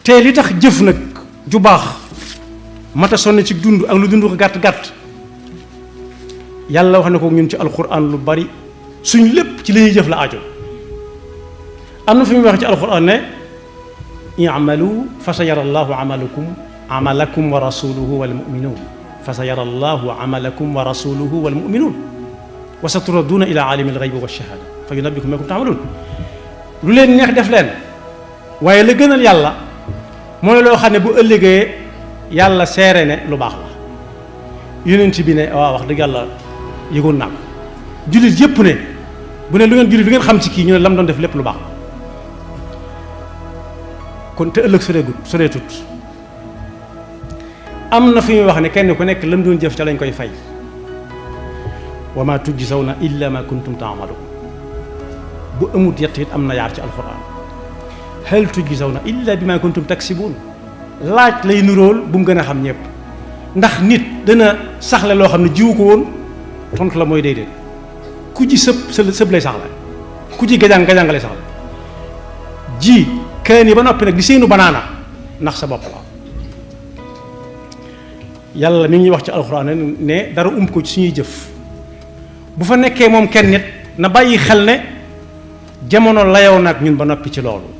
te li tax jëf nag ju baax mata sonn ci dund ak lu dund ko gàtt-gàtt yàlla wax na ko ñun ci alquran lu bari suñ lépp ci li ñuy jëf la aajo am na fi muy wax ci alquran ne i'malu fa sayara allahu amalakum wa rasuluhu wal mu'minun fa sayara allahu amalakum wa rasuluhu wal mu'minun wa saturadduuna ila aalimi alghaybi wa shahada fa yunabbiukum bima kuntum ta'malun lu leen neex def leen waaye la gënal yàlla mooy loo xam ne bu ëllëgee yàlla seere ne lu baax la yonent bi ne waaw wax dëgg yàlla yëgoon naa ko jullit yëpp ne bu ne lu ngeen jullit lu ngeen xam ci kii ñu ne lam doon def lépp lu baax la kon te ëllëg soreetut am na fi ñuy wax ne kenn ku nekk lam doon jëf ca lañ koy fay wa ma tujzawna illa ma kuntum ta'malun bu amut yett it am na yaar ci alquran hal tujzawna illa bima kuntum taksibun laaj lay nuróol bu mu gën a xam ñëpp ndax nit dana saxle loo xam ne jiwu ko woon tontu la mooy déedéet ku ji sëb lay saxle ku ji gajang lay saxle ji kaani ba noppi nag di seenu banaana ndax sa bopp la yàlla mi ngi wax ci alxuraan ne dara ump ko ci suñuy jëf bu fa nekkee moom kenn nit na bàyyi xel ne jamono layoo nag ñun ba noppi ci loolu